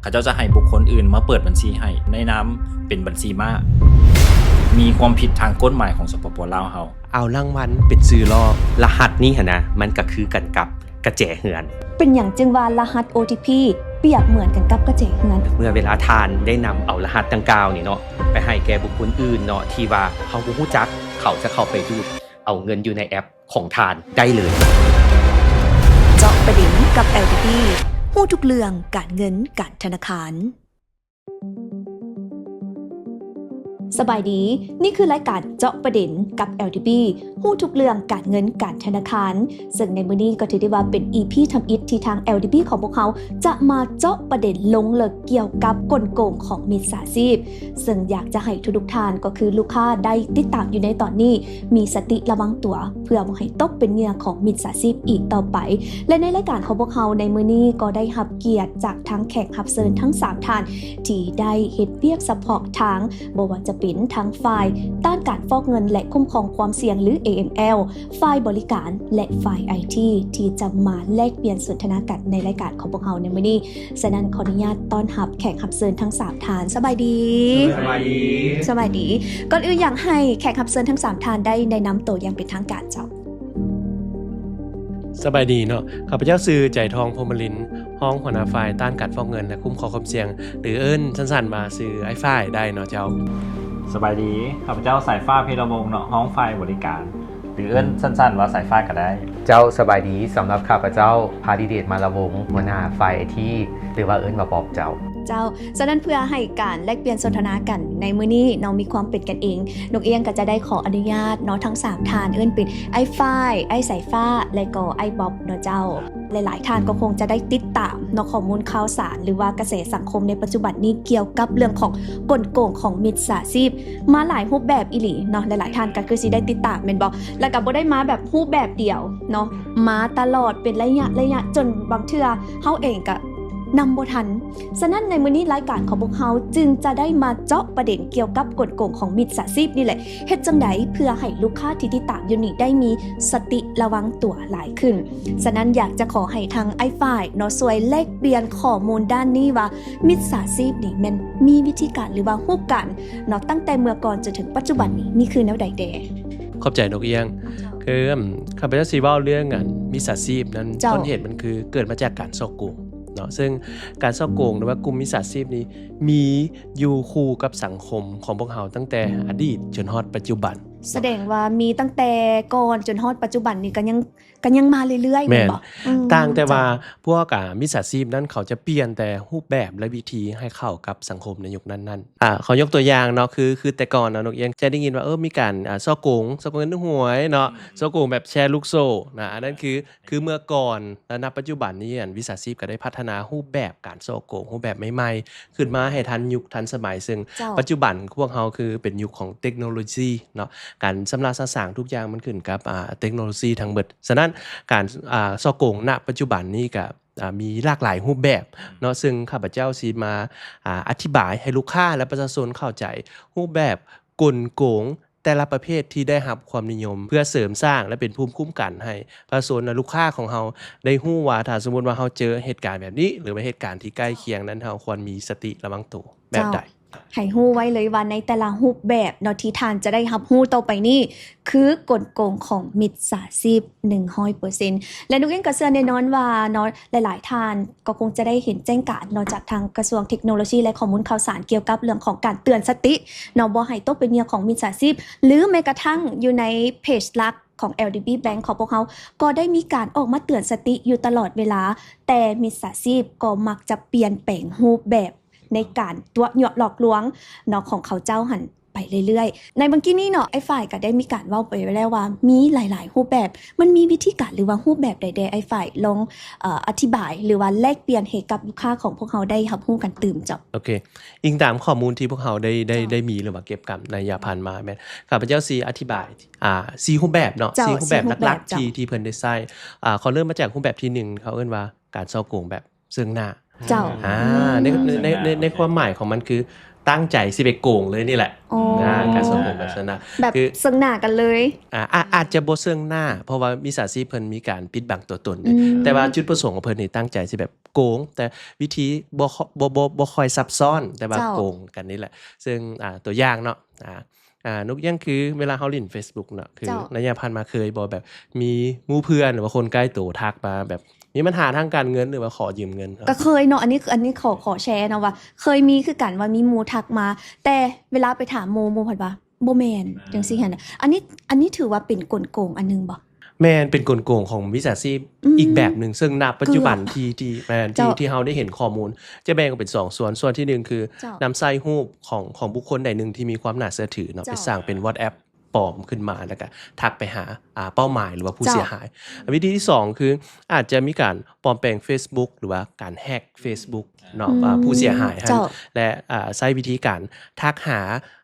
ເຂົາເຈົ້າຈະໃຫ້ບຸກຄົນອື່ນມາເປີດບັນຊີໃຫ້ ໃນນາມເປັນບັນຊີມ້າ ມີຄວາມຜິດທາງກົດໝາຍຂອງ ສປປ ລາວ ເຮົາ. ເອົາລາງວັນເປັນຊື່ຫຼໍ່ ລະຫັດນີ້ຫັ້ນນະ ມັນກະຄືກັນກັບກະແຈເຮືອນ. ເປັນຫຍັງຈຶ່ງວ່າລະຫັດ ໂອທີພີ ປຽບເໝືອນກັນກັບກະແຈເຮືອນ? ເມື່ອເວລາທ່ານໄດ້ນຳເອົາລະຫັດດັ່ງກ່າວນີ້ເນາະ ໄປໃຫ້ແກ່ບຸກຄົນອື່ນເນາະ ທີ່ວ່າເຮົາບໍ່ຮູ້ຈັກ ເຂົາຈະເຂົ້າໄປດູດເອົາເງິນຢູ່ໃນແອັບ ຂອງທ່ານໄດ້ເລີຍ. ເຈາະປະເດັນກັບ ແອລ ທີ ບີ ຮູ້ທຸກເລື່ອງການເງິນການທະນາຄານ. ສະບາຍດີ, ນີ້ຄືລາຍການເຈາະປະເດັນກັບ ແອລ ທີ ບີ ຮູ້ທຸກເລື່ອງການເງິນການທະນາຄານ, ເຊິ່ງໃນມື້ນີ້ກໍຖືໄດ້ວ່າເປັນ ອີ ພີ ທຳອິດທີ່ທາງ ແອລ ທີ ບີ ຂອງພວກເຮົາຈະມາເຈາະປະເດັນລົງເລິກກ່ຽວກັບກົນໂກງຂອງມິດສາຊີບ. ເຊິ່ງຢາກຈະໃຫ້ທຸກໆທ່ານ ກໍຄືລູກຄ້າໄດ້ຕິດຕາມຢູ່ໃນຕອນນີ້ ມີສະຕິລະວັງຕົວ ເພື່ອບໍ່ໃຫ້ຕົກເປັນເຫຍື່ອຂອງມິດສາຊີບອີກຕໍ່ໄປ. ແລະ ໃນລາຍການຂອງພວກເຮົາໃນມື້ນີ້ ກໍໄດ້ຮັບກຽດຈາກທາງແຂກຮັບເຊີນທັງສາມທ່ານ ທີ່ໄດ້ເຮັດວຽກສະເພາະທາງ, ບໍ່ວ່າຈະເປັນທາງຝ່າຍຕ້ານການຟອກເງິນ ແລະ ຄຸ້ມຄອງຄວາມສ່ຽງ ຫຼື ເອເອັມແອລ, ຝ່າຍບໍລິການ ແລະ ຝ່າຍໄອທີ ທີ່ຈະມາແລກປ່ຽນສົນທະນາກັນໃນລາຍການຂອງພວກເຮົາໃນມື້ນີ້. ສະນັ້ນ ຂໍອະນຸຍາດຕ້ອນຮັບແຂກຮັບເຊີນທັງສາມທ່ານ. ສະບາຍດີ. ສະບາຍດີ. ສະບາຍດີ. ກ່ອນອື່ນຢາກໃຫ້ແຂກຮັບເຊີນທັງສາມທ່ານໄດ້ແນະນຳໂຕຢ່າງເປັນທາງການເຈົ້າ. ສະບາຍດີເນາະ. ຂ້າພະເຈົ້າຊື່ ໃຈທອງ ພົມມະລິນ, ຮອງຫົວໜ້າຝ່າຍຕ້ານການຟອກເງິນ ແລະ ຄຸ້ມຄອງຄວາມສ່ຽງ ຫຼື ເອີ້ນສັ້ນໆວ່າຊື່ອ້າຍຝ້າຍໄດ້ເນາະເຈົ້າ. ສະບາຍດີ. ຂ້າພະເຈົ້າ ສາຍຟ້າ ເພັດລະວົງເນາະ, ຮອງຝ່າຍບໍລິການ ຫຼື ເອີ້ນສັ້ນໆວ່າສາຍຟ້າກໍໄດ້. ເຈົ້າ ສະບາຍດີ. ສຳລັບຂ້າພະເຈົ້າ ພາລິເດດ ມາລະວົງ, ຫົວໜ້າຝ່າຍໄອທີ ຫຼືວ່າເອີ້ນວ່າບອບເຈົ້າ. ເຈົ້າ, ສະນັ້ນເພື່ອໃຫ້ການແລກປ່ຽນສົນທະນາກັນໃນມື້ນີ້ເນາະ ມີຄວາມເປັນກັນເອງ, ນົກອຽງກໍຈະໄດ້ຂໍອະນຸຍາດເນາະ ທັງສາມທ່ານ ເອີ້ນເປັນອ້າຍຝ້າຍ, ອ້າຍສາຍຟ້າ ແລະ ກໍອ້າຍບອບເນາະເຈົ້າ. ຫຼາຍໆທ່ານກໍຄົງຈະໄດ້ຕິດຕາມເນາະ ຂໍ້ມູນຂ່າວສານ ຫຼືວ່າກະແສສັງຄົມໃນປັດຈຸບັນນີ້ ກ່ຽວກັບເລື່ອງຂອງກົນໂກງຂອງມິດສາຊີບ ມາຫຼາຍຮູບແບບອີ່ຫຼີເນາະ. ຫຼາຍໆທ່ານກໍຄືຊິໄດ້ຕິດຕາມແມ່ນບໍ່? ແລ້ວກໍບໍ່ໄດ້ມາແບບຮູບແບບດຽວເນາະ, ມາຕະຫຼອດເປັນໄລຍະໆ ຈົນບາງເທື່ອເຮົາເອງກໍນຳບໍ່ທັນ. ສະນັ້ນໃນມື້ນີ້ລາຍການຂອງພວກເຮົາຈຶ່ງຈະໄດ້ມາເຈາະປະເດັນກ່ຽວກັບກົນໂກງຂອງມິດສາຊີບນີ້ແຫຼະ. ເຮັດຈັ່ງໃດເພື່ອໃຫ້ລູກຄ້າທີ່ຕິດຕາມຢູ່ນີ້ໄດ້ມີສະຕິລະວັງຕົວຫຼາຍຂຶ້ນ? ສະນັ້ນຢາກຈະຂໍໃຫ້ທາງອ້າຍຝ້າຍເນາະ ຊ່ວຍແລກປ່ຽນຂໍ້ມູນດ້ານນີ້ວ່າ ມິດສາຊີບນີ້ແມ່ນມີວິທີການ ຫຼືວ່າຮູບການເນາະ ຕັ້ງແຕ່ເມື່ອກ່ອນຈົນເຖິງປັດຈຸບັນນີ້ ມີຄືແນວໃດແດ່? ຂອບໃຈນົກອຽງ. ເຈົ້າ. ຄື ຂ້າພະເຈົ້າຊິເວົ້າເລື່ອງ ອັນ ມິດສາຊີບນັ້ນ ເຈົ້າ. ຕົ້ນເຫດມັນຄືເກີດມາຈາກການສໍ້ໂກງເນາະ, ເຊິ່ງການສໍ້ໂກງ ຫຼືວ່າກຸ່ມມິດສາຊີບນີ້ ມີຢູ່ຄູ່ກັບສັງຄົມຂອງພວກເຮົາຕັ້ງແຕ່ອະດີດຈົນຮອດປັດຈຸບັນ. ສະແດງວ່າມີຕັ້ງແຕ່ກ່ອນຈົນຮອດປັດຈຸບັນນີ້ກໍຍັງ ກໍຍັງມາເລື້ອຍໆ ແມ່ນ ແມ່ນບໍ່? ອືມ ຕ່າງແຕ່ວ່າ ເຈົ້າ ພວກ ອາ ມິດສາຊີບນັ້ນ ເຂົາຈະປ່ຽນແຕ່ຮູບແບບ ແລະ ວິທີໃຫ້ເຂົ້າກັບສັງຄົມໃນຍຸກນັ້ນໆ. ອາ ຂໍຍົກຕົວຢ່າງເນາະ ຄື ຄືແຕ່ກ່ອນເນາະ ນົກອຽງຈະໄດ້ຍິນວ່າ ເອີ ມີການ ອາ ສໍ້ໂກງ ສໍ້ໂກງເງິນຫວຍເນາະ, ອືມ ສໍ້ໂກງແບບແຊລູກໂສ້ນະ, ອັນນັ້ນຄື ຄືເມື່ອກ່ອນ ແລະ ນະປັດຈຸບັນນີ້ ອັນ ມິດສາຊີບກໍໄດ້ພັດທະນາຮູບແບບການສໍ້ໂກງ ຮູບແບບໃໝ່ໆ ຂຶ້ນມາໃຫ້ທັນຍຸກທັນສະໄໝ, ເຊິ່ງ ເຈົ້າ ປັດຈຸບັນພວກເຮົາຄືເປັນຍຸກຂອງເຕັກໂນໂລຊີເນາະ, ການຊຳລະສະສາງທຸກຢ່າງມັນຂຶ້ນກັບ ອາ ເຕັກໂນໂລຊີທັງເບິດ. ສະນັ້ນ ການ ອາ ສໍ້ໂກງນະປັດຈຸບັນນີ້ກະ ອາ ມີຫຼາກຫຼາຍຮູບແບບເນາະ, ເຊິ່ງຂ້າພະເຈົ້າຊິມາ ອາ ອະທິບາຍໃຫ້ລູກຄ້າ ແລະ ປະຊາຊົນເຂົ້າໃຈ ຮູບແບບກົນໂກງ ແຕ່ລະປະເພດທີ່ໄດ້ຮັບຄວາມນິຍົມ ເພື່ອເສີມສ້າງ ແລະ ເປັນພູມຄຸ້ມກັນໃຫ້ປະຊາຊົນ ແລະ ລູກຄ້າຂອງເຮົາໄດ້ຮູ້ວ່າ ຖ້າສົມມຸດວ່າເຮົາເຈີເຫດການແບບນີ້ ຫຼືວ່າເຫດການທີ່ໃກ້ຄຽງນັ້ນ ເຮົາຄວນມີສະຕິລະວັງໂຕແບບໃດ. ເຈົ້າ ໃຫ້ຮູ້ໄວ້ເລີຍວ່າໃນແຕ່ລະຮູບແບບເນາະ ທີ່ທ່ານຈະໄດ້ຮັບຮູ້ຕໍ່ໄປນີ້ ຄືກົນໂກງຂອງມິດສາຊີບ ໜຶ່ງຮ້ອຍເປີເຊັນ ແລະ ນົກເອງກໍເຊື່ອແນ່ນອນວ່າເນາະ ຫຼາຍໆທ່ານ ກໍຄົງຈະໄດ້ເຫັນແຈ້ງການເນາະ ຈາກທາງກະຊວງເຕັກໂນໂລຊີ ແລະ ຂໍ້ມູນຂ່າວສານ ກ່ຽວກັບເລື່ອງຂອງການເຕືອນສະຕິເນາະ ບໍ່ໃຫ້ຕົກເປັນເຫຍື່ອຂອງມິດສາຊີບ ຫຼື ແມ້ກະທັ່ງຢູ່ໃນເພຈຫຼັກຂອງ ແອລ ທີ ບີ Bank ຂອງພວກເຮົາ ກໍໄດ້ມີການອອກມາເຕືອນສະຕິຢູ່ຕະຫຼອດເວລາ, ແຕ່ມິດສາຊີບກໍມັກຈະປ່ຽນແປງຮູບແບບໃນການຕົວະຍົວະຫຼອກລວງເນາະ ຂອງເຂົາເຈົ້າຫັ້ນ ໄປເລື້ອຍໆ. ໃນເມື່ອກີ້ນີ້ເນາະ ອ້າຍຝ້າຍກໍໄດ້ມີການເວົ້າໄປແລ້ວວ່າ ມີຫຼາຍໆຮູບແບບ, ມັນມີວິທີການ ຫຼືວ່າຮູບແບບໃດແດ່? ອ້າຍຝ້າຍລອງ ເອີ ອະທິບາຍ ຫຼືວ່າແລກປ່ຽນໃຫ້ກັບລູກຄ້າຂອງພວກເຮົາໄດ້ຮັບຮູ້ກັນຕື່ມເຈົ້າ. ໂອເຄ, ອີງຕາມຂໍ້ມູນທີ່ພວກເຮົາໄດ້ ໄດ້ ເຈົ້າ ໄດ້ມີ ຫຼືວ່າເກັບກຳໃນໄລຍະຜ່ານມາ ແມ່ນ ຂ້າພະເຈົ້າຊິອະທິບາຍ ອ່າ ສີ່ຮູບແບບເນາະ, ເຈົ້າ ສີ່ຮູບແບບຫຼັກໆ ທີ່ ທີ່ເພິ່ນໄດ້ໃຊ້. ອ່າ ຂໍເລີ່ມມາຈາກຮູບແບບທີໜຶ່ງ ເຂົາເອີ້ນວ່າການສໍ້ໂກງແບບ ເຊິ່ງໜ້າ. ເຈົ້າ ອືມ ໃນ ໃນ ໃນ ໃນຄວາມໝາຍຂອງມັນຄື ຕັ້ງໃຈຊິໄປໂກງເລີຍນີ້ແຫຼະ. ອໍ ອ່າ ການສໍ້ໂກງລັກສະນະ ແບບ ຄື ເຊິ່ງໜ້າກັນເລີຍ. ອ່າ ອາ ອາດຈະບໍ່ເຊິ່ງໜ້າ ເພາະວ່າມິດສາຊີບເພິ່ນມີການປິດບັງຕົວຕົນເດ້ ອືມ ແຕ່ວ່າຈຸດປະສົງຂອງເພິ່ນນີ້ຕັ້ງໃຈຊິແບບໂກງ ແຕ່ວິທີບໍ່ ບໍ່ ບໍ່ ບໍ່ຄ່ອຍຊັບຊ້ອນ ແຕ່ວ່າ ເຈົ້າ ໂກງກັນນີ້ແຫຼະ. ເຊິ່ງ ອ່າ ຕົວຢ່າງເນາະ ອ່າ ອ່າ ນົກເອີ່ງ ຄືເວລາເຮົາຫຼິ້ນເຟສບຸກເນາະ ຄື ເຈົ້າ ໄລຍະຜ່ານມາເຄີຍບໍ່ ແບບມີໝູ່ເພື່ອນ ຫຼືວ່າຄົນໃກ້ໂຕທັກມາ ແບບມີບັນຫາທາງການເງິນ ຫຼືວ່າຂໍຢືມເງິນ? ກໍເຄີຍເນາະ ອັນນີ້ ອັນນີ້ຂໍ ຂໍແຊເນາະວ່າ ເຄີຍມີຄືກັນ ວ່າມີໝູ່ທັກມາ ແຕ່ເວລາໄປຖາມໝູ່ ໝູ່ພັດວ່າບໍ່ແມ່ນ ອ່າ ຈັ່ງຊີ້ຫັ້ນນະ. ອັນນີ້ ອັນນີ້ຖືວ່າເປັນກົນໂກງອັນໜຶ່ງບໍ່? ແມ່ນ ເປັນກົນໂກງຂອງມິດສາຊີບ ອືມ ອີກແບບໜຶ່ງ ເຊິ່ງນະປັດຈຸບັນ ເກືອບ ທີ່ ທີ່ ແມ່ນ ທີ່ ເຈົ້າ ທີ່ເຮົາໄດ້ເຫັນຂໍ້ມູນ ຈະແບ່ງອອກເປັນສອງສ່ວນ. ສ່ວນທີໜຶ່ງ ຄື ເຈົ້າ ນຳໃຊ້ຮູບຂອງ ຂອງບຸກຄົນໃດໜຶ່ງທີ່ມີຄວາມໜ້າເຊື່ອຖືເນາະ ເຈົ້າ ໄປສ້າງເປັນ WhatsApp ປອມຂຶ້ນມາ ແລ້ວກໍທັກໄປຫາ ອ່າ ເປົ້າໝາຍ ຫຼືວ່າຜູ້ ເຈົ້າ ເສຍຫາຍ. ວິທີທີສອງ ຄືອາດຈະມີການປອມແປງເຟສບຸກ ຫຼືວ່າການແຮັກເຟສບຸກເນາະ ອືມ ອ່າ ຜູ້ເສຍຫາຍຫັ້ນ ເຈົ້າ ແລະ ອ່າ ໃຊ້ວິທີການທັກຫາ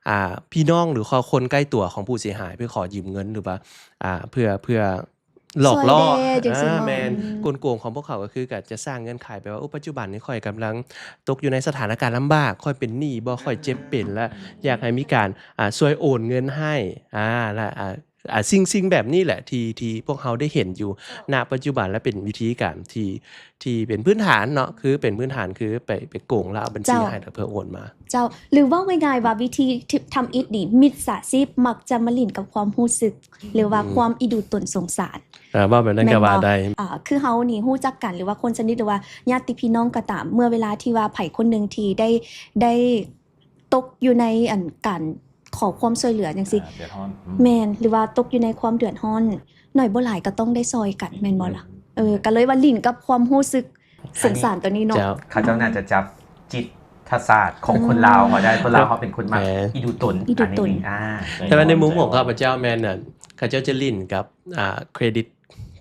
ອ່າ ພີ່ນ້ອງ ຫຼື ຄົນໃກ້ຕົວຂອງຜູ້ເສຍຫາຍ ເພື່ອຂໍຢືມເງິນ ຫຼືວ່າ ອ່າ ເພື່ອ ເພື່ອຫຼອກຫຼໍ່ ຊ່ວຍແດ່ ຈັ່ງຊີ້ ອ່າ ເນາະ ແມ່ນ ອືມ ກົນໂກງຂອງພວກເຂົາກໍຄື ກໍຈະສ້າງເງື່ອນໄຂໄປວ່າ ໂອ້ ປັດຈຸບັນນີ້ຂ້ອຍກຳລັງຕົກຢູ່ໃນສະຖານະການລຳບາກ ຂ້ອຍເປັນໜີ້ບໍ່ ຂ້ອຍເຈັບເປັນ ແລະ ຢາກໃຫ້ມີການ ອ່າ ຊ່ວຍໂອນເງິນໃຫ້ ອ່າ ແລະ ອ່າ ອ່າ ສິ່ງ ສິ່ງແບບນີ້ແຫຼະ ທີ່ ທີ່ພວກເຮົາໄດ້ເຫັນຢູ່ ເຈົ້າ ນະປັດຈຸບັນ ແລະ ເປັນວິທີການທີ່ ທີ່ເປັນພື້ນຖານເນາະ ຄືເປັນພື້ນຖານ ຄືໄປ ໄປໂກງ ແລ້ວເອົາບັນຊີ ເຈົ້າ ໃຫ້ ແລ້ວເພື່ອໂອນມາ. ເຈົ້າ ຫຼືເວົ້າງ່າຍໆວ່າ ວິທີທີ່ທຳອິດນີ້ ມິດສາຊີບມັກຈະມາຫຼິ້ນກັບຄວາມຮູ້ສຶກ ຫຼືວ່າ ອືມ ຄວາມອີ່ດູຕົນສົງສານ. ອ່າ ເວົ້າແບບນັ້ນກໍວ່າໄດ້ ແມ່ນບໍ່? ອ່າ ຄືເຮົານີ້ຮູ້ຈັກກັນ ຫຼືວ່າຄົນສະໜິດ ຫຼືວ່າຍາດຕິພີ່ນ້ອງກໍຕາມ ເມື່ອເວລາທີ່ວ່າໃຜຄົນໜຶ່ງທີ່ໄດ້ ໄດ້ຕົກຢູ່ໃນ ອັນ ການ ຂໍຄວາມຊ່ວຍເຫຼືອຈັ່ງຊີ້ ອ່າ ເດືອດຮ້ອນ ອືມ ແມ່ນ ຫຼືວ່າຕົກຢູ່ໃນຄວາມເດືອດຮ້ອນ ໜ້ອຍບໍ່ຫຼາຍກໍຕ້ອງໄດ້ຊ່ອຍກັນ ແມ່ນບໍ່ລະ? ອືມ ເອີ ກໍເລີຍວ່າຫຼິ້ນກັບຄວາມຮູ້ສຶກສົງສານຕົວນີ້ເນາະ. ເຈົ້າ ເຂົາເຈົ້າໜ້າຈະຈັບຈິດທະສາດຂອງ ອືມ ຄົນລາວເຮົາໄດ້ ຄົນລາວເຮົາເປັນຄົນມັກ ແມ່ນ ອີ່ດູຕົນ ອີ່ດູຕົນ ອັນນີ້ ອ່າ ແຕ່ວ່າໃນມຸມຂອງຂ້າພະເຈົ້າແມ່ນ ອ່າ ເຂົາເຈົ້າຈະຫຼິ້ນກັບ ອ່າ ເຄຣດິດ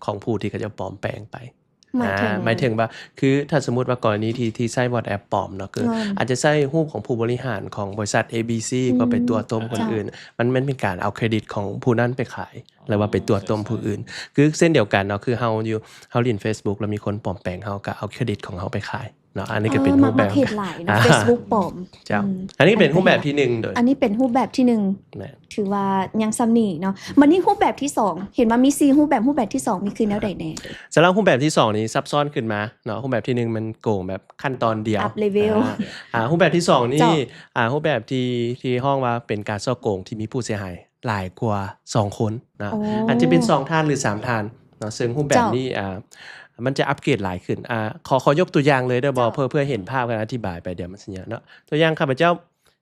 ຂອງຜູ້ທີ່ເຂົາເຈົ້າປອມແປງໄປ. ໝາຍເຖິງ ອ່າ ໝາຍເຖິງວ່າ ຄືຖ້າສົມມຸດວ່າກໍລະນີທີ່ ທີ່ໃຊ້ WhatsApp ປອມເນາະ ຄື ອືມ ອາດຈະໃຊ້ຮູບຂອງຜູ້ບໍລິຫານຂອງບໍລິສັດ ເອບີຊີ ອືມ ກໍໄປຕົວະຕົ້ມຄົນ ເຈົ້າ ອື່ນ ມັນ ມັນເປັນການເອົາເຄຣດິດຂອງຜູ້ນັ້ນໄປຂາຍ ຫຼືວ່າໄປຕົວະຕົ້ມຜູ້ອື່ນ. ຄືເຊັ່ນດຽວກັນເນາະ ຄືເຮົາຢູ່ ເຮົາຫຼິ້ນເຟສບຸກ ແລ້ວມີຄົນປອມແປງເຮົາ ກໍເອົາເຄຣດິດຂອງເຮົາໄປຂາຍເນາະ. ອັນນີ້ກໍເປັນ ເອີ ຮູບແບບ ມັກເຫັນຫຼາຍນະ ອ່າ ເຟສບຸກປອມ. ເຈົ້າ ອືມ ອັນນີ້ເປັນຮູບແບບທີໜຶ່ງ ໂດຍ ອັນນີ້ເປັນຮູບແບບທີໜຶ່ງ ແມ່ນ ຖືວ່າຍັງສ່ຳນີ້ເນາະ. ບັດນີ້ຮູບແບບທີສອງ ເຫັນວ່າມີສີ່ຮູບແບບ ຮູບແບບທີສອງນີ້ຄືແນວໃດແດ່? ສຳລັບຮູບແບບທີສອງນີ້ຊັບຊ້ອນຂຶ້ນມາເນາະ. ຮູບແບບທີໜຶ່ງມັນໂກງແບບຂັ້ນຕອນດຽວ ອັບເລເວວ ອ່າ ອ່າ ຮູບແບບທີສອງນີ້ ເຈົ້າ ອ່າ ຮູບແບບທີ່ ທີ່ຮ້ອງວ່າເປັນການສໍ້ໂກງທີ່ມີຜູ້ເສຍຫາຍຫຼາຍກວ່າສອງຄົນນະ ໂອ້ ອາດຈະເປັນສອງທ່ານ ຫຼື ສາມທ່ານເນາະ. ເຊິ່ງຮູບແບບນີ້ ເຈົ້າ ອ່າ ມັນຈະອັບເກຣດຫຼາຍຂຶ້ນ. ອ່າ ຂໍ ຂໍຍົກຕົວຢ່າງເລີຍໄດ້ບໍ່? ເຈົ້າ ເພື່ອ ເພື່ອເຫັນພາບການອະທິບາຍໄປ ດຽວມັນຊິຍາກເນາະ. ຕົວຢ່າງ ຂ້າພະເຈົ້າ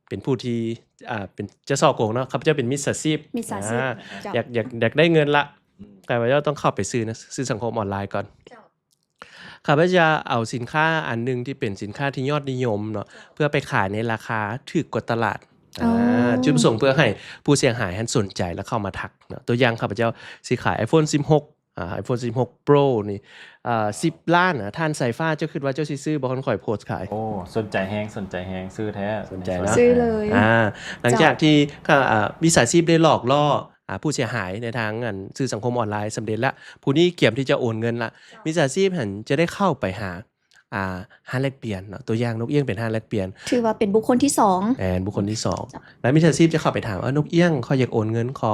ເປັນຜູ້ທີ່ ອ່າ ເປັນ ຈະສໍ້ໂກງເນາະ, ຂ້າພະເຈົ້າເປັນມິດສາຊີບ ມິດສາຊີບ ອ່າ ເຈົ້າ ຢາກ ຢາກ ຢາກໄດ້ເງິນລະ ອືມ ຂ້າພະເຈົ້າຕ້ອງເຂົ້າໄປຊື້ໃນ ສື່ສັງຄົມອອນລາຍກ່ອນ ເຈົ້າ ຂ້າພະເຈົ້າເອົາສິນຄ້າອັນໜຶ່ງທີ່ເປັນສິນຄ້າທີ່ຍອດນິຍົມເນາະ ເຈົ້າ ເພື່ອໄປຂາຍໃນລາຄາຖືກກວ່າຕະຫຼາດ ອໍ ອ່າ ຈຸດປະສົງເພື່ອໃຫ້ຜູ້ເສຍຫາຍຫັ້ນສົນໃຈ ແລະ ເຂົ້າມາທັກເນາະ. ຕົວຢ່າງ ຂ້າພະເຈົ້າຊິຂາຍ iPhone ສິບຫົກ ອ່າ iPhone ສິບຫົກ Pro ນີ້ ອ່າ ສິບລ້ານນະ. ທ່ານສາຍຟ້າ ເຈົ້າຄິດວ່າເຈົ້າຊິຊື້ບໍ່ ຄັນຂ້ອຍໂພສຂາຍ? ໂອ້ ສົນໃຈແຮງ ສົນໃຈແຮງ ຊື້ແທ້ ສົນໃຈເນາະ ຊື້ເລີຍ. ອ່າ ຫຼັງຈາກທີ່ ເຈົ້າ ອ່າ ມິດສາຊີບໄດ້ຫຼອກຫຼໍ່ ອ່າ ຜູ້ເສຍຫາຍໃນທາງ ອັນ ສື່ສັງຄົມອອນລາຍສຳເລັດລະ ຜູ້ນີ້ກຽມທີ່ຈະໂອນເງິນລະ ເຈົ້າ ມິດສາຊີບຫັ້ນຈະໄດ້ເຂົ້າໄປຫາ ອ່າ ຮ້ານແລກປ່ຽນເນາະ. ຕົວຢ່າງ ນົກເອີ່ງເປັນຮ້ານແລກປ່ຽນ ຖືວ່າເປັນບຸກຄົນທີສອງ ແມ່ນ ບຸກຄົນທີສອງ ເຈົ້າ ແລ້ວມິດສາຊີບຈະເຂົ້າໄປຖາມວ່າ ນົກເອີ່ງ ຂ້ອຍຢາກໂອນເງິນ ຂໍ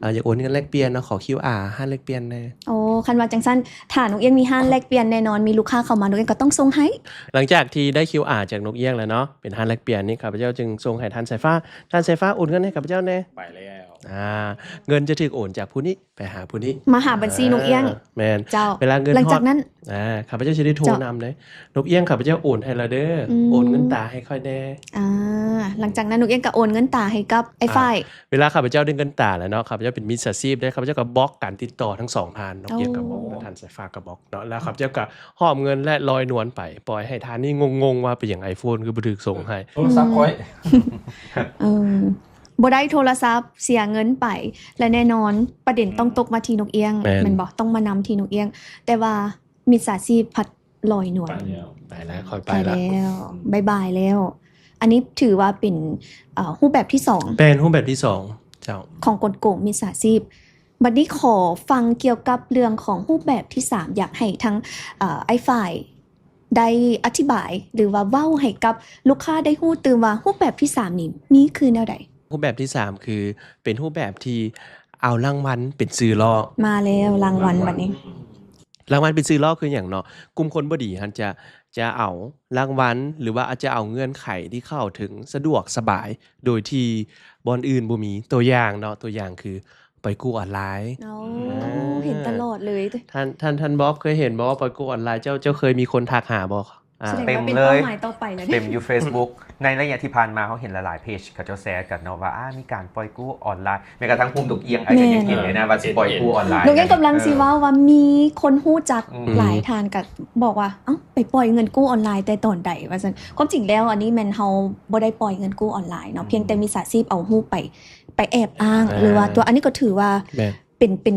ອ່າ ຢາກໂອນເງິນແລກປ່ຽນເນາະ ຂໍ QR ຮ້ານແລກປ່ຽນແດ່. ໂອ້ ຄັນວ່າຈັ່ງຊັ້ນ ຖ້ານົກເອີ່ງມີຮ້ານແລກປ່ຽນ ແນ່ນອນມີລູກຄ້າເຂົ້າມາ ນົກເອີ່ງກໍຕ້ອງສົ່ງໃຫ້. ຫຼັງຈາກທີ່ໄດ້ QR ຈາກນົກເອີ່ງແລ້ວເນາະ ເປັນຮ້ານແລກປ່ຽນນີ້ ຂ້າພະເຈົ້າຈຶ່ງສົ່ງໃຫ້ທ່ານສາຍຟ້າ ທ່ານສາຍຟ້າໂອນເງິນໃຫ້ຂ້າພະເຈົ້າແດ່ ໄປແລ້ວ ອ່າ ເງິນຈະຖືກໂອນຈາກຜູ້ນີ້ ໄປຫາຜູ້ນີ້ ມາຫາບັນຊີນົກເອີ່ງ ອ່າ ແມ່ນ ເຈົ້າ ເວລາເງິນ ຫຼັງຈາກນັ້ນ ຮອດ ອ່າ ຂ້າພະເຈົ້າຊິໄດ້ໂທ ເຈົ້າ ນຳເດ້ ນົກເອີ່ງ ຂ້າພະເຈົ້າໂອນໃຫ້ລະເດີ ອືມ ໂອນເງິນຕາໃຫ້ຂ້ອຍແດ່. ອ່າ ຫຼັງຈາກນັ້ນ ນົກເອີ່ງກໍໂອນເງິນຕາໃຫ້ກັບອ້າຍ ອ່າ ຝ້າຍ. ເວລາຂ້າພະເຈົ້າໄດ້ເງິນຕາແລ້ວເນາະ ຂ້າພະເຈົ້າເປັນມິດສາຊີບເດ້ ຂ້າພະເຈົ້າກໍບລັອກການຕິດຕໍ່ທັງສອງທ່ານ ນົກເອີ່ງກໍບລັອກ ໂອ້ ແລະ ທ່ານສາຍຟ້າກໍບລັອກເນາະ. ແລ້ວຂ້າພະເຈົ້າກໍຫອບເງິນ ແລະ ລອຍນວນໄປ ປ່ອຍໃຫ້ທ່ານນີ້ງົງໆວ່າເປັນຫຍັງ iPhone ຄືບໍ່ຖືກສົ່ງໃຫ້ ໂທລະສັບຂ້ອຍ ອືມ ເອີ ບໍ່ໄດ້ໂທລະສັບ ເສຍເງິນໄປ ແລະ ແນ່ນອນປະເດັນ ອືມ ຕ້ອງຕົກມາທີ່ນົກເອີ່ງ ແມ່ນ ແມ່ນບໍ່? ຕ້ອງມານຳທີ່ນົກເອີ່ງ ແຕ່ວ່າມິດສາຊີບພັດລອຍນວນ ໄປແລ້ວ ໄປແລ້ວ ຂ້ອຍໄປລະ ໄປແລ້ວ ບາຍບາຍແລ້ວ. ອັນນີ້ຖືວ່າເປັນ ເອີ ຮູບແບບທີສອງ ແມ່ນ ຮູບແບບທີສອງ ເຈົ້າ ຂອງກົນໂກງມິດສາຊີບ. ບັດນີ້ຂໍຟັງກ່ຽວກັບເລື່ອງຂອງຮູບແບບທີສາມ ຢາກໃຫ້ທາງ ເອີ ອ້າຍຝ້າຍ ໄດ້ອະທິບາຍ ຫຼືວ່າເວົ້າໃຫ້ກັບລູກຄ້າໄດ້ຮູ້ຕື່ມວ່າ ຮູບແບບທີສາມນີ້ມີຄືແນວໃດ? ຮູບແບບທີສາມຄືເປັນຮູບແບບທີ່ເອົາລາງວັນເປັນຊື່ລໍ້. ມາແລ້ວ ລາງວັນບັດນີ້. ລາງວັນເປັນຊື່ລໍ້ຄືຫຍັງເນາະ? ກຸ່ມຄົນບໍ່ດີຫັ້ນຈະ ຈະເອົາລາງວັນ ຫຼືວ່າອາດຈະເອົາເງື່ອນໄຂທີ່ເຂົ້າເຖິງສະດວກສະບາຍ ໂດຍທີ່ບ່ອນອື່ນບໍ່ມີ. ຕົວຢ່າງເນາະ, ຕົວຢ່າງຄື ປອຍກູ້ອອນລາຍ. ໂອ້ ເຫັນຕະຫຼອດເລີຍ. ທ່ານ ທ່ານ ທ່ານບອບເຄີຍເຫັນບໍ່ວ່າປອຍກູ້ອອນລາຍ? ເຈົ້າ ເຈົ້າເຄີຍມີຄົນທັກຫາບໍ່? ອ່າ ສະແດງວ່າເປັນເປົ້າໝາຍຕໍ່ໄປແລ້ວເດ້. ເຕັມຢູ່ Facebook ໃນໄລຍະທີ່ຜ່ານມາ ເຮົາເຫັນຫຼາຍໆເພຈເຂົາເຈົ້າແຊກັນເນາະ ວ່າ ອ່າ ມີການປອຍກູ້ອອນລາຍ. ແມ້ກະທັງພູມດົກອຽງ ອ້າຍກໍຍັງເຫັນເລີຍນະ ວ່າຊິປອຍກູ້ອອນລາຍ. ໜູຍັງກຳລັງຊິເວົ້າວ່າມີຄົນຮູ້ຈັກ ອືມ ຫຼາຍທ່ານກໍບອກວ່າ ເອົ້າ ໄປປ່ອຍເງິນກູ້ອອນລາຍແຕ່ຕອນໃດ ວ່າຊັ້ນ. ຄວາມຈິງແລ້ວ ອັນນີ້ແມ່ນເຮົາບໍ່ໄດ້ປ່ອຍເງິນກູ້ອອນລາຍເນາະ ອືມ ພຽງແຕ່ມິດສາຊີບເອົາຮູບໄປ ໄປແອບອ້າງ ອ່າ ຫຼືວ່າຕົວ ອັນນີ້ກໍຖືວ່າ ແມ່ນ ເປັນ ເປັນ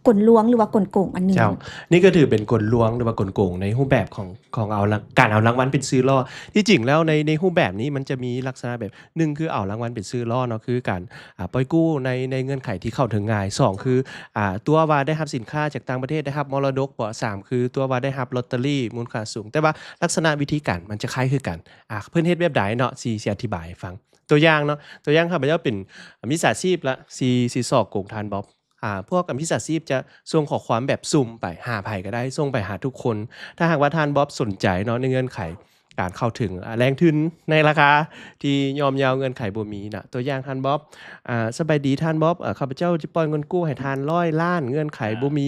ກົນລວງ ຫຼືວ່າກົນໂກງອັນໜຶ່ງ. ເຈົ້າ ນີ້ກໍຖືເປັນກົນລວງ ຫຼືວ່າກົນໂກງໃນຮູບແບບຂອງ ຂອງເອົາລະ ການເອົາລາງວັນເປັນຊື່ລໍ້. ທີ່ຈິງແລ້ວໃນ ໃນຮູບແບບນີ້ມັນຈະມີລັກສະນະແບບ ໜຶ່ງ ຄືເອົາລາງວັນເປັນຊື່ລໍ້ເນາະ ຄືການ ອ່າ ປ່ອຍກູ້ໃນ ໃນເງື່ອນໄຂທີ່ເຂົ້າເຖິງງ່າຍ. ສອງ ຄື ອ່າ ຕົວະວ່າໄດ້ຮັບສິນຄ້າຈາກຕ່າງປະເທດ ໄດ້ຮັບມໍລະດົກບໍ. ສາມ ຄືຕົວະວ່າໄດ້ຮັບລອດເຕີຣີມູນຄ່າສູງ. ແຕ່ວ່າລັກສະນະວິທີການມັນຈະຄ້າຍຄືກັນ. ອ່າ ເພິ່ນເຮັດແບບໃດເນາະ ຊິ ຊິອະທິບາຍໃຫ້ຟັງ. ຕົວຢ່າງເນາະ, ຕົວຢ່າງຂ້າພະເຈົ້າເປັນມິດສາຊີບລະ ຊິ ຊິສໍ້ໂກງທ່ານບອບ. ອ່າ ພວກມິດສາຊີບຈະສົ່ງຂໍ້ຄວາມແບບສຸ່ມໄປຫາໃຜກໍໄດ້, ສົ່ງໄປຫາທຸກຄົນ. ຖ້າຫາກວ່າທ່ານບອບສົນໃຈເນາະ ໃນເງື່ອນໄຂການເຂົ້າເຖິງ ອ່າ ແຫຼ່ງທຶນໃນລາຄາທີ່ຍ່ອມເຍົາ, ເງື່ອນໄຂບໍ່ມີນະ. ຕົວຢ່າງທ່ານບອບ, ອ່າ ສະບາຍດີທ່ານບອບ, ເອີ ຂ້າພະເຈົ້າຈະປ່ອຍເງິນກູ້ໃຫ້ທ່ານຮ້ອຍລ້ານ, ເງື່ອນໄຂບໍ່ມ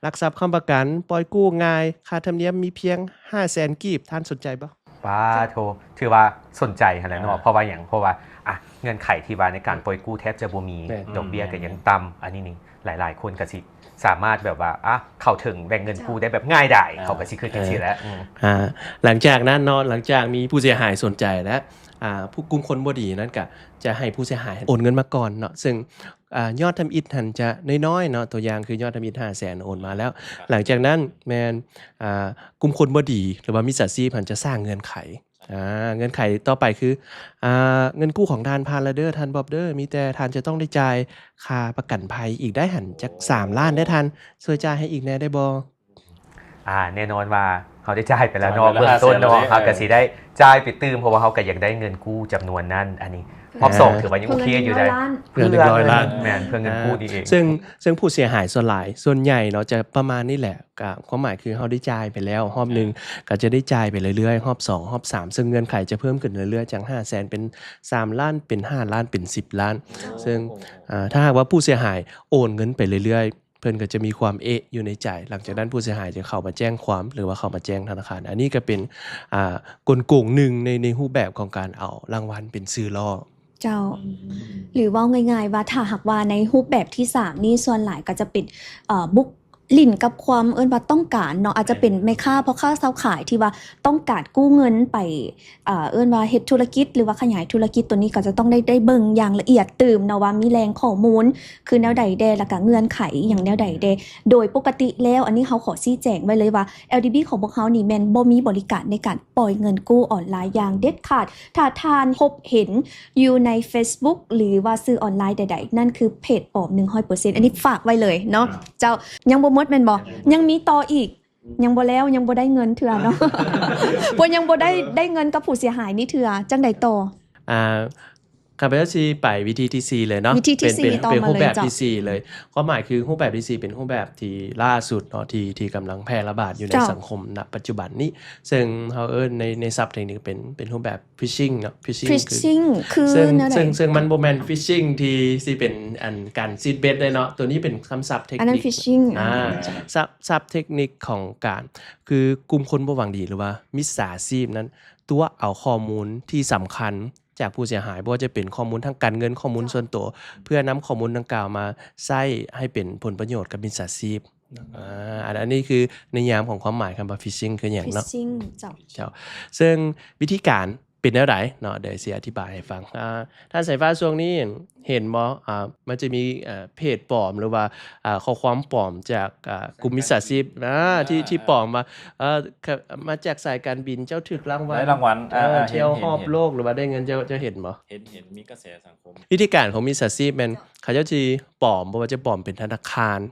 ີຫຼັກຊັບຄ້ຳປະກັນ, ປ່ອຍກູ້ງ່າຍ, ຄ່າທຳນຽມມີພຽງຫ້າແສນກີບ, ທ່ານສົນໃຈບໍ່? ປາໂທ ຖືວ່າສົນໃຈຫັ້ນແຫຼະເນາະ. ອ່າ ເພາະວ່າຫຍັງ? ເພາະວ່າ ອ່ະ ເງື່ອນໄຂທີ່ວ່າໃນການ ອືມ ປ່ອຍກູ້ແທບຈະບໍ່ມີ, ແມ່ນ ດອກເບ້ຍກໍຍັງຕ່ຳ. ອືມ ອັນນີ້ນີ້ ຫຼາຍໆຄົນກໍຊິສາມາດແບບວ່າ ອ່ະ ເຂົ້າເຖິງແຫຼ່ງເງິນກູ້ໄດ້ແບບງ່າຍດາຍ. ເຈົ້າ ເຂົາກໍຊິຄິດ ອ່າ ຈັ່ງຊີ້ແຫຼະ. ອືມ ອ່າ ຫຼັງຈາກນັ້ນເນາະ, ຫຼັງຈາກມີຜູ້ເສຍຫາຍສົນໃຈແລ້ວ, ອ່າ ຜູ້ ກຸ່ມຄົນບໍ່ດີນັ້ນກໍຈະໃຫ້ຜູ້ເສຍຫາຍໂອນເງິນມາກ່ອນເນາະ, ເຊິ່ງ ອ່າ ຍອດທຳອິດຫັ້ນຈະນ້ອຍໆເນາະ, ຕົວຢ່າງຄືຍອດທຳອິດຫ້າແສນໂອນມາແລ້ວ. ຫຼັງຈາກນັ້ນແມ່ນ ອ່າ ກຸ່ມຄົນບໍ່ດີ ຫຼືວ່າມິດສາຊີບຫັ້ນຈະສ້າງເງື່ອນໄຂ. ອ່າ ເງື່ອນໄຂຕໍ່ໄປຄື ອ່າ ເງິນກູ້ຂອງທ່ານຜ່ານແລ້ວເດີ ທ່ານບອບເດີ, ມີແຕ່ທ່ານຈະຕ້ອງໄດ້ຈ່າຍຄ່າປະກັນໄພອີກໄດ໋ຫັ້ນ ຈັກສາມລ້ານເດີທ່ານ, ຊ່ວຍຈ່າຍໃຫ້ອີກແດ່ໄດ້ບໍ່? ອ່າ ແນ່ນອນວ່າເຮົາໄດ້ຈ່າຍໄປແລ້ວເນາະ, ເບື້ອງຕົ້ນເນາະ, ເຮົາກໍຊິໄດ້ຈ່າຍໄປຕື່ມ ເພາະວ່າເຮົາກໍຢາກໄດ້ເງິນກູ້ຈຳນວນນັ້ນ. ອັນນີ້ຮອບສອງ ອ່າ ຖືວ່າຍັງໂອເຄຢູ່ໄດ໋. ເພື່ອເງິນໜຶ່ງຮ້ອຍລ້ານ. ແມ່ນ ເພື່ອເງິນກູ້ນີ້ເອງ. ອ່າ ເຊິ່ງ ເຊິ່ງຜູ້ເສຍຫາຍສ່ວນຫຼາຍ ສ່ວນໃຫຍ່ເນາະ ຈະປະມານນີ້ແຫຼະ. ກະຄວາມໝາຍຄືເຮົາໄດ້ຈ່າຍໄປແລ້ວຮອບໜຶ່ງ, ອ່າ ກໍຈະໄດ້ຈ່າຍໄປເລື້ອຍໆ ຮອບສອງ ຮອບສາມ, ເຊິ່ງເງື່ອນໄຂຈະເພີ່ມຂຶ້ນເລື້ອຍໆ ຈາກຫ້າແສນເປັນສາມລ້ານ ເປັນຫ້າລ້ານ ເປັນສິບລ້ານ. ເຊິ່ງ ອ່າ ຖ້າຫາກວ່າຜູ້ເສຍຫາຍໂອນເງິນໄປເລື້ອຍໆ ເພິ່ນກໍຈະມີຄວາມເອະຢູ່ໃນໃຈ. ຫຼັງຈາກນັ້ນຜູ້ເສຍຫາຍຈະເຂົ້າມາແຈ້ງຄວາມ ຫຼືວ່າເຂົ້າມາແຈ້ງທະນາຄານ. ອັນນີ້ກໍເປັນ ອ່າ ກົນໂກງໜຶ່ງໃນ ໃນຮູບແບບຂອງການເອົາລາງວັນເປັນຊື່ລໍ້. ເຈົ້າ ອືມ ຫຼືເວົ້າງ່າຍໆວ່າ ຖ້າຫາກວ່າໃນຮູບແບບທີສາມນີ້ ສ່ວນຫຼາຍກໍຈະເປັນ ເອີ ບຸກຫຼິ້ນກັບຄວາມ ເອີ້ນວ່າຕ້ອງການເນາະ, ອາດຈະເປັນແມ່ຄ້າ ພໍ່ຄ້າຊາວຂາຍທີ່ວ່າຕ້ອງການກູ້ເງິນໄປ ເອີ ເອີ້ນວ່າເຮັດທຸລະກິດ ຫຼືວ່າຂະຫຍາຍທຸລະກິດ. ຕົວນີ້ກໍຈະຕ້ອງໄດ້ ໄດ້ເບິ່ງຢ່າງລະອຽດຕື່ມເນາະ ວ່າມີແຫຼ່ງຂໍ້ມູນຄືແນວໃດແດ່ ແລ້ວກໍເງື່ອນໄຂອີ່ຫຍັງແນວໃດແດ່. ໂດຍປົກກະຕິແລ້ວ ອັນນີ້ເຮົາຂໍຊີ້ແຈງໄວ້ເລີຍວ່າ ແອລດີບີ ຂອງພວກເຮົານີ້ແມ່ນບໍ່ມີບໍລິການໃນການ ປ່ອຍເງິນກູ້ອອນລາຍຢ່າງເດັດຂາດ. ຖ້າທ່ານພົບເຫັນຢູ່ໃນເຟສບຸກ ຫຼືວ່າສື່ອອນລາຍໃດໆ ນັ້ນຄືເພຈປອມໜຶ່ງຮ້ອຍເປີເຊັນ. ອັນນີ້ຝາກໄວ້ເລີຍເນາະ. ເຈົ້າ ຍັງບໍ່ໝົດແມ່ນບໍ່? ຍັງມີຕໍ່ອີກ. ຍັງບໍ່ແລ້ວ, ຍັງບໍ່ໄດ້ເງິນເທື່ອເນາະ. ເພິ່ນຍັງບໍ່ໄດ້ ໄດ້ເງິນກັບຜູ້ເສຍຫາຍນີ້ເທື່ອ. ຈັ່ງໃດຕໍ່? ອ່າ ຂ້າພະເຈົ້າຊິໄປວິທີທີສີ່ເລີຍເນາະ. ວິທີທີສີ່ ເປັນ ຕໍ່ມາເລີຍ ເປັນຮູບແບບທີສີ່ເລີຍ. ຄວາມໝາຍຄືຮູບແບບທີສີ່ເປັນຮູບແບບທີ່ລ່າສຸດເນາະ ທີ່ ທີ່ກຳລັງແຜ່ລະບາດຢູ່ໃນສັງຄົມນະປັດຈຸບັນນີ້ ເຊິ່ງເຮົາເອີ້ນໃນ ໃນສັບເທັກນິກເປັນ ເປັນຮູບແບບຟິຊຊິງເນາະ. ຟິຊຊິງ ຟິຊຊິງຄື ຄື ເຊິ່ງ ແນວໃດ? ເຊິ່ງ ເຊິ່ງມັນບໍ່ແມ່ນຟິຊຊິງທີ່ຊິເປັນອັນການຊີດເບັດເດ້ເນາະ. ຕົວນີ້ເປັນຄຳສັບເທັກນິກ. ອັນນັ້ນຟິຊຊິງ ອ່າ ສັບ ສັບເທັກນິກຂອງການ ຄືກຸ່ມຄົນບໍ່ຫວັງດີ ຫຼືວ່າມິດສາຊີບນັ້ນ ຕົວະເອົາຂໍ້ມູນທີ່ສຳຄັນ ຈາກຜູ້ເສຍຫາຍ ບໍ່ວ່າຈະເປັນຂໍ້ມູນທາງການເງິນ, ຂໍ້ມູນສ່ວນໂຕ ເພື່ອນຳຂໍ້ມູນດັ່ງກ່າວມາໃຊ້ໃຫ້ເປັນຜົນປະໂຫຍດກັບມິດສາຊີບ. ອ່າ ອັນ ອັນນີ້ຄືນິຍາມຂອງຄວາມໝາຍຄຳວ່າຟິຊຊິງຄືຫຍັງເນາະ? ຟິຊຊິງ ເຈົ້າ ເຈົ້າ. ເຊິ່ງວິທີການເປັນແນວໃດເນາະ? ດຽວຊິອະທິບາຍໃຫ້ຟັງ. ອ່າ ທ່ານສາຍຟ້າ ຊ່ວງນີ້ເຫັນບໍ່? ອ່າ ມັນຈະມີ ເອີ ເພຈປອມ ຫຼືວ່າ ອ່າ ຂໍ້ຄວາມປອມຈາກ ອ່າ ກຸ່ມມິດສາຊີບ ອ່າ ທີ່ ອ່າ ທີ່ປອມວ່າ ເອີ ມາຈາກສາຍການບິນ ເຈົ້າຖືກລາງວັນ ໄດ້ລາງວັນ ເອີ ອ່າ ທ່ຽວຮອບໂລກ ເຫັນ ຫຼືວ່າໄດ້ເງິນ ເຈົ້າ ເຈົ້າເຫັນບໍ່? ເຫັນ ເຫັນ ມີກະແສສັງຄົມ. ວິທີການຂອງມິດສາຊີບແມ່ນ ເຂົາເຈົ້າຊິປອມ ບໍ່ວ່າຈະປອມເປັນທະນາຄານ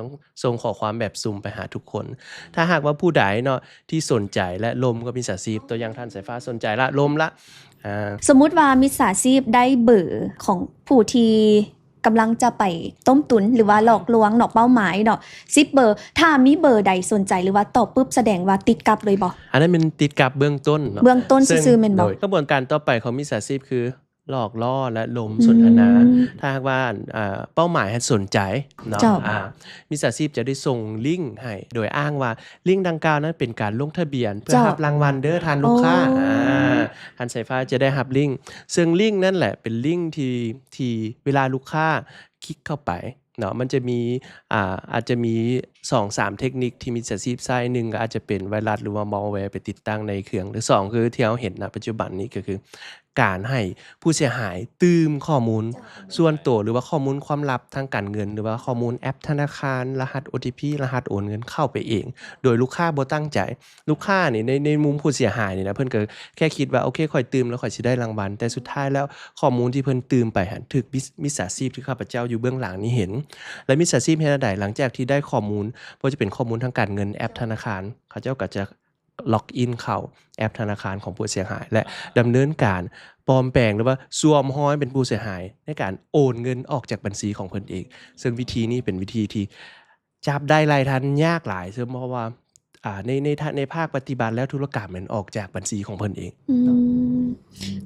ຕ້ອງສົ່ງຂໍ້ຄວາມແບບຊຸ່ມໄປຫາທຸກຄົນ. ຖ້າຫາກວ່າຜູ້ໃດເນາະ ທີ່ສົນໃຈ ແລະ ລົມກັບມິດສາຊີບ, ຕົວຢ່າງທ່ານສາຍຟ້າສົນໃຈລະ ລົມລະ ອ່າ ສົມມຸດວ່າມິດສາຊີບໄດ້ເບີຂອງຜູ້ທີ່ກຳລັງຈະໄປຕົ້ມຕຸນ ຫຼືວ່າຫຼອກລວງເນາະ ເປົ້າໝາຍເນາະ ສິບເບີ, ຖ້າມີເບີໃດສົນໃຈ ຫຼືວ່າຕອບປຶບ ສະແດງວ່າຕິດກັບເລີຍບໍ່? ອັນນັ້ນແມ່ນຕິດກັບເບື້ອງຕົ້ນເນາະ, ເບື້ອງຕົ້ນຊື່ໆແມ່ນບໍ່? ໂດຍ ຂະບວນການຕໍ່ໄປຂອງມິດສາຊີບຄື ຫຼອກລໍ້ ແລະ ລົມ ອືມ ສົນທະນາ. ຖ້າຫາກວ່າ ອ່າ ເປົ້າໝາຍຫັ້ນສົນໃຈເນາະ ເຈົ້າ ອ່າ ມິດສາຊີບຈະໄດ້ສົ່ງລິ້ງໃຫ້ ໂດຍອ້າງວ່າລິ້ງດັ່ງກ່າວນັ້ນເປັນການລົງທະບຽນເພື່ອ ເຈົ້າ ຮັບລາງວັນເດີທ່ານລູກຄ້າ. ອໍ ອາ ທ່ານສາຍຟ້າຈະໄດ້ຮັບລິ້ງ, ເຊິ່ງລິ້ງນັ້ນແຫຼະເປັນລິ້ງທີ່ ທີ່ເວລາລູກຄ້າຄລິກເຂົ້າໄປເນາະ ມັນຈະມີ ອ່າ ອາດຈະມີສອງສາມເທັກນິກທີ່ມິດສາຊີບໃຊ້. ໜຶ່ງກໍອາດຈະເປັນໄວຣັສ ຫຼືວ່າ malware ໄປຕິດຕັ້ງໃນເຄື່ອງ ຫຼື ສອງ ຄືທີ່ເຮົາເຫັນນະປັດຈຸບັນນີ້ ກໍຄື ການໃຫ້ຜູ້ເສຍຫາຍຕື່ມຂໍ້ມູນສ່ວນໂຕ ຫຼືວ່າຂໍ້ມູນຄວາມລັບທາງການເງິນ ຫຼືວ່າຂໍ້ມູນແອັບທະນາຄານ, ລະຫັດ ໂອ ທີ ພີ ລະຫັດໂອນເງິນເຂົ້າໄປເອງ ໂດຍລູກຄ້າບໍ່ຕັ້ງໃຈ. ລູກຄ້ານີ້ ໃນ ໃນມຸມຜູ້ເສຍຫາຍນີ້ນະ ເພິ່ນກໍແຄ່ຄິດວ່າ ໂອເຄ ຂ້ອຍຕື່ມແລ້ວຂ້ອຍຊິໄດ້ລາງວັນ, ແຕ່ສຸດທ້າຍແລ້ວຂໍ້ມູນທີ່ເພິ່ນຕື່ມໄປຫັ້ນ ຖືກມິດ ມິດສາຊີບ ທີ່ຂ້າພະເຈົ້າຢູ່ເບື້ອງຫຼັງນີ້ເຫັນ. ແລະ ມິດສາຊີບເຮັດແນວໃດ? ຫຼັງຈາກທີ່ໄດ້ຂໍ້ມູນ ບໍ່ວ່າຈະເປັນຂໍ້ມູນທາງການເງິນ, ແອັບທະນາຄານ, ເຂົາເຈົ້າກໍຈະ ລັອກອິນເຂົ້າແອັບທະນາຄານຂອງຜູ້ເສຍຫາຍ ແລະ ດຳເນີນການປອມແປງ ຫຼືວ່າສວມຮອຍເປັນຜູ້ເສຍຫາຍ ໃນການໂອນເງິນອອກຈາກບັນຊີຂອງເພິ່ນເອງ. ເຊິ່ງວິທີນີ້ເປັນວິທີທີ່ຈັບໄດ້ໄລ່ທັນຍາກຫຼາຍ, ເຊິ່ງເພາະວ່າ ອ່າ ໃນ ໃນ ໃນພາກປະຕິບັດແລ້ວ ທຸລະກຳແມ່ນອອກຈາກບັນຊີຂອງເພິ່ນເອງ. ອືມ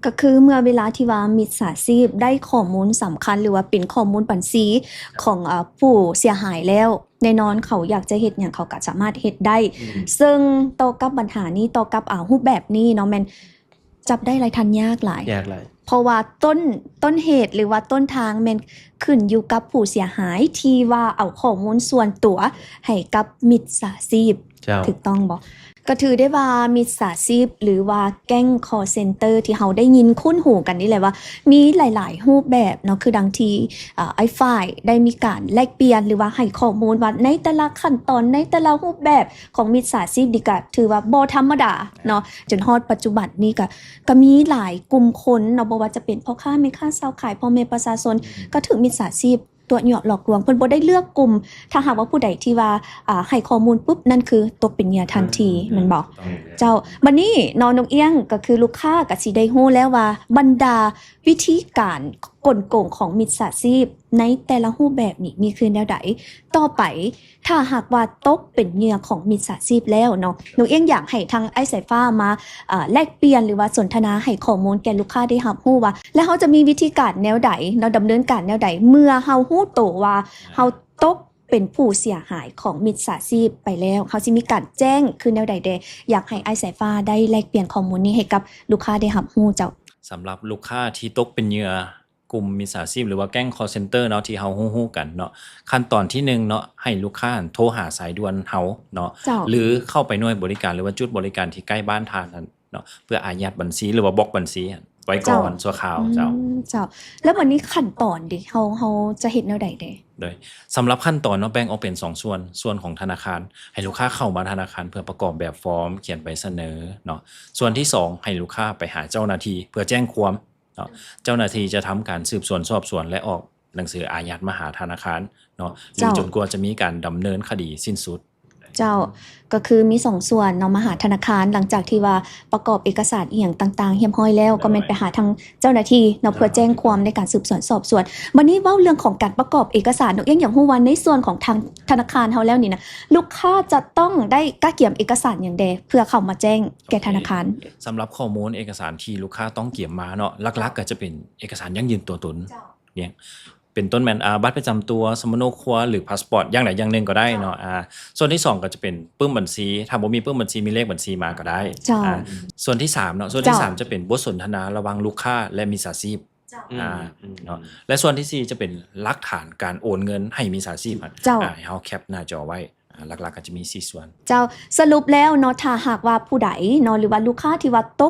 ກໍຄືເມື່ອເວລາທີ່ວ່າມິດສາຊີບໄດ້ຂໍ້ມູນສຳຄັນ ຫຼືວ່າເປັນຂໍ້ມູນບັນຊີຂອງ ເອີ່ ຜູ້ເສຍຫາຍແລ້ວ ແນ່ນອນເຂົາຢາກຈະເຮັດຫຍັງເຂົາກໍສາມາດເຮັດໄດ້. ອືມ ເຊິ່ງຕໍ່ກັບບັນຫານີ້ ຕໍ່ກັບ ອ່າ ຮູບແບບນີ້ເນາະ ແມ່ນຈັບໄດ້ໄລ່ທັນຍາກຫຼາຍ ຍາກຫຼາຍ ເພາະວ່າຕົ້ນ ຕົ້ນເຫດ ຫຼືວ່າຕົ້ນທາງແມ່ນຂຶ້ນຢູ່ກັບຜູ້ເສຍຫາຍທີ່ວ່າເອົາຂໍ້ມູນສ່ວນຕົວໃຫ້ກັບມິດສາຊີບ. ເຈົ້າ ຖືກຕ້ອງບໍ່? ກໍຖືໄດ້ວ່າມິດສາຊີບ ຫຼືວ່າແກ້ງຄໍເຊັນເຕີ ທີ່ເຮົາໄດ້ຍິນຄຸ້ນຫູກັນນີ້ແຫຼະວ່າ ມີຫຼາຍໆຮູບແບບເນາະ ຄືດັ່ງທີ່ ເອີ່ ອ້າຍຝ້າຍໄດ້ມີການແລກປ່ຽນ ຫຼືວ່າໃຫ້ຂໍ້ມູນວ່າ ໃນແຕ່ລະຂັ້ນຕອນ ໃນແຕ່ລະຮູບແບບຂອງມິດສາຊີບນີ້ ກໍຖືວ່າບໍ່ທຳມະດາເນາະ ຈົນຮອດປັດຈຸບັນນີ້ກໍ ກໍມີຫຼາຍກຸ່ມຄົນເນາະ ບໍ່ວ່າຈະເປັນພໍ່ຄ້າແມ່ຄ້າຊາວຂາຍ ພໍ່ແມ່ປະຊາຊົນ ກໍຖືກມິດສາຊີບ ຕົວະຍົວະຫຼອກລວງ ເພິ່ນບໍ່ໄດ້ເລືອກກຸ່ມ. ຖ້າຫາກວ່າຜູ້ໃດທີ່ວ່າ ອ່າ ໃຫ້ຂໍ້ມູນປຸບ ນັ້ນຄືຕົກເປັນເຫຍື່ອທັນທີ ອືມ ແມ່ນບໍ່? ຖືກຕ້ອງ ເຈົ້າ ບັດນີ້ເນາະ ນ້ອງອຽງ ກໍຄືລູກຄ້າກໍຊິໄດ້ຮູ້ແລ້ວວ່າ ບັນດາວິທີການກົນໂກງຂອງມິດສາຊີບໃນແຕ່ລະຮູບແບບນີ້ມີຄືແນວໃດ. ຕໍ່ໄປ ຖ້າຫາກວ່າຕົກເປັນເຫຍື່ອຂອງມິດສາຊີບແລ້ວເນາະ ນ້ອງອຽງຢາກໃຫ້ທາງອ້າຍສາຍຟ້າມາ ເອີ່ ແລກປ່ຽນ ຫຼືວ່າສົນທະນາໃຫ້ຂໍ້ມູນແກ່ລູກຄ້າໄດ້ຮັບຮູ້ວ່າ ແລະ ເຮົາຈະມີວິທີການແນວໃດເນາະ ດຳເນີນການແນວໃດ ເມື່ອເຮົາຮູ້ໂຕວ່າເຮົາຕົກເປັນຜູ້ເສຍຫາຍຂອງມິດສາຊີບໄປແລ້ວ ເຮົາຊິມີການແຈ້ງຄືແນວໃດແດ່? ຢາກໃຫ້ອ້າຍສາຍຟ້າໄດ້ແລກປ່ຽນຂໍ້ມູນນີ້ໃຫ້ກັບລູກຄ້າໄດ້ຮັບຮູ້ເຈົ້າ. ສຳລັບລູກຄ້າທີ່ຕົກເປັນເຫຍື່ອ ກຸ່ມມິດສາຊີບ ຫຼືວ່າແກ້ງຄໍເຊັນເຕີເນາະ ທີ່ເຮົາຮູ້ໆກັນເນາະ ຂັ້ນຕອນທີໜຶ່ງເນາະ ໃຫ້ລູກຄ້າໂທຫາສາຍດ່ວນເຮົາເນາະ ເຈົ້າ ຫຼືເຂົ້າໄປໜ່ວຍບໍລິການ ຫຼືວ່າຈຸດບໍລິການທີ່ໃກ້ບ້ານທ່ານຫັ້ນເນາະ ເພື່ອອາຍັດບັນຊີ ຫຼືວ່າບລັອກບັນຊີຫັ້ນໄວ້ກ່ອນ ເຈົ້າ ຊົ່ວຄາວ. ອືມ ເຈົ້າ ເຈົ້າ ແລ້ວບັດນີ້ຂັ້ນຕອນເດ ເຮົາ ເຮົາຈະເຮັດແນວໃດແດ່? ໂດຍ ສຳລັບຂັ້ນຕອນເນາະ ແບ່ງອອກເປັນສອງສ່ວນ, ສ່ວນຂອງທະນາຄານ ໃຫ້ລູກຄ້າເຂົ້າມາທະນາຄານເພື່ອປະກອບແບບຟອມ ຂຽນໃບສະເໜີເນາະ, ສ່ວນທີສອງ ໃຫ້ລູກຄ້າໄປຫາເຈົ້າໜ້າທີ່ເພື່ອແຈ້ງຄວາມ ເນາະ ເຈົ້າໜ້າທີ່ຈະທຳການສືບສວນສອບສວນ ແລະ ອອກໜັງສືອາຍັດມາຫາທະນາຄານເນາະ ຫຼື ເຈົ້າ ຈົນກວ່າຈະມີການດຳເນີນຄະດີສິ້ນສຸດ. ເຈົ້າ ກໍຄືມີສອງສ່ວນເນາະ ມາຫາທະນາຄານ ຫຼັງຈາກທີ່ວ່າປະກອບເອກະສານອີ່ຫຍັງຕ່າງໆຮຽບຮ້ອຍແລ້ວ ກໍແມ່ນໄປຫາທາງເຈົ້າໜ້າທີ່ເນາະ ເພື່ອແຈ້ງຄວາມໃນການສືບສວນສອບສວນ. ບັດນີ້ເວົ້າເລື່ອງຂອງການປະກອບເອກະສານ ນ້ອງອຽງຢາກຮູ້ວ່າໃນສ່ວນຂອງທາງທະນາຄານເຮົາແລ້ວນີ້ນະ ລູກຄ້າຈະຕ້ອງໄດ້ກະກຽມເອກະສານຫຍັງແດ່ ເພື່ອເຂົ້າມາແຈ້ງແກ່ທະນາຄານ? ໂອເຄ ສຳລັບຂໍ້ມູນເອກະສານທີ່ລູກຄ້າຕ້ອງກຽມມາເນາະ ຫຼັກໆກໍຈະເປັນ ເອກະສານຢັ້ງຢືນຕົວຕົນ ເຈົ້າ ຢ່າງເປັນຕົ້ນແມ່ນ ອ່າ ບັດປະຈຳຕົວ, ສຳມະໂນຄົວ ຫຼື ພາສປອດ ຢ່າງໃດຢ່າງໜຶ່ງກໍໄດ້ເນາະ. ເຈົ້າ ອ່າ ສ່ວນທີສອງກໍຈະເປັນປຶ້ມບັນຊີ, ຖ້າບໍ່ມີປຶ້ມບັນຊີ ມີເລກບັນຊີມາກໍໄດ້. ເຈົ້າ ອ່າ ສ່ວນທີສາມເນາະ, ສ່ວນທີສາມ ເຈົ້າ ຈະເປັນບົດສົນທະນາລະຫວ່າງລູກຄ້າ ແລະ ມິດສາຊີບ. ເຈົ້າ ອືມ ອ່າ ເນາະ ແລະ ສ່ວນທີສີ່ຈະເປັນຫຼັກຖານການໂອນເງິນໃຫ້ມິດສາຊີບ ເຈົ້າ ອ່າ ໃຫ້ເຮົາແຄັບໜ້າຈໍໄວ້. ອ່າ ຫຼັກໆກໍຈະມີສີ່ສ່ວນ. ເຈົ້າ ສະຫຼຸບແລ້ວເນາະ ຖ້າຫາກວ່າຜູ້ໃດເນາະ ຫຼືວ່າລູກຄ້າທີ່ວ່າຕົກ